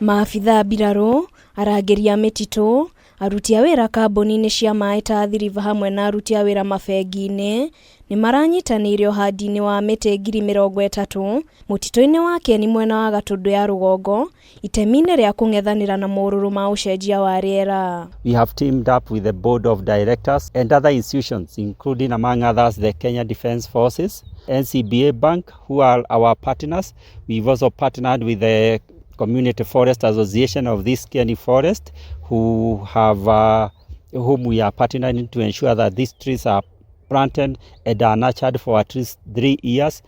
Maabitha mbirarũ, arangĩri a mĩtitũ, aruti a wĩra kambuni-inĩ cia maĩ ta Athi River hamwe na aruti a wĩra mabengi-inĩ nĩ maranyitanĩire ũhandi-inĩ wa mĩtĩ 30,000 mũtitũ-inĩ wa Kieni mwena wa Gatũndũ ya rũgongo itemi-inĩ rĩa kũng'ethanĩra na morũrũ ma ũcenjia wa rĩera. We have teamed up with the board of directors and other institutions, including, among others, the Kenya Defence Forces, NCBA Bank, who are our partners. We've also partnered with the Community Forest Association of this Kieni Forest, whom we are partnering to ensure that these trees are planted and are nurtured for at least 3 years.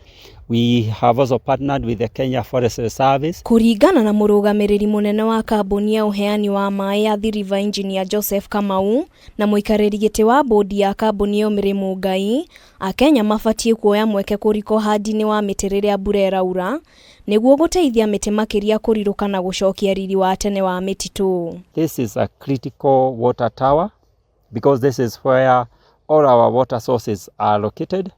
We have also partnered with the Kenya Forest Service. Kũringana na mũrũgamĩrĩri mũnene wa kambuni ya ũheani wa maĩ ya Athi River, Engineer Joseph Kamau, na mũikarĩri gĩtĩ wa bodi ya kambuni ĩyo Mary Mũngai, Akenya mabatiĩ kuoya mweke kũrika ũhandi-inĩ wa mĩtĩ rĩrĩa mbura ĩraura nĩguo gũteithia mĩtĩ makĩria kũrirũka na gũcokia riri wa tene wa mĩtitũ. This is a critical water tower because this is where all our water sources are located.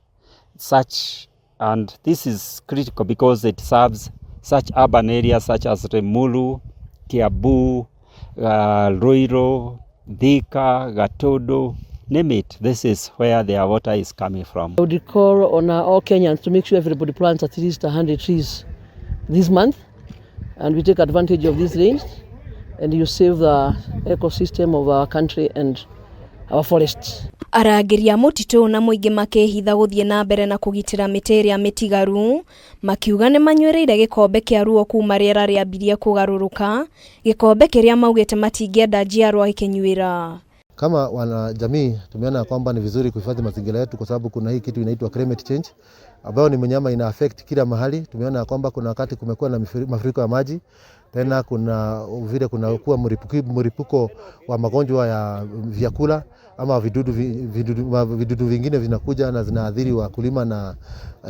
Such and this is critical because it serves such urban areas such as Limuru, Kiambu, Ruiru, Thika, Gatundu, name it. This is where their water is coming from. I would call on all Kenyans to make sure everybody plants at least 100 trees this month, and we take advantage of these rains and you save the ecosystem of our country and our forests. Arangĩri a mũtitũ na mũingĩ makĩhitha gũthiĩ na mbere na kũgitĩra mĩtĩ ĩrĩa mĩtigaru, makiuga nĩ manyuĩrĩire gĩkombe kĩa ruo kuma rĩera rĩambirie kũgarũrũka, gĩkombe kĩrĩa maugĩte matingĩenda njiarwa ikĩnyuĩra. Kama wanajamii tumeona kwamba ni vizuri kuhifadhi mazingira yetu kwa sababu kuna hii kitu inaitwa climate change ambayo ni mnyama ina affect kila mahali. Tumeona kwamba kuna wakati kumekuwa na mafuriko ya maji, tena kuna vile kunakuwa mlipuko wa magonjwa ya vyakula ama vidudu vingine vinakuja na zinaathiri wakulima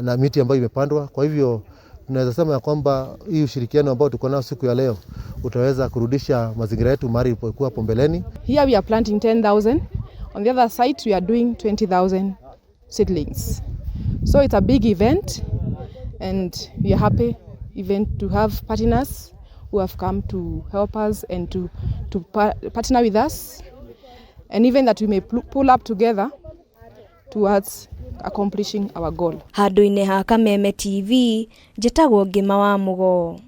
na miti ambayo imepandwa. Kwa hivyo tunaweza sema ya kwamba hii ushirikiano ambao tuko nao siku ya leo utaweza kurudisha mazingira yetu mahali ilipokuwa hapo mbeleni. Here we are planting 10,000. On the other site we are doing 20,000 seedlings. So it's a big event and we are happy even to have partners who have come to help us and to partner with us, and even that we may pull up together towards accomplishing our goal. Handũ-inĩ ha Kameme TV, njĩtagwo Ngĩma wa Mũgo.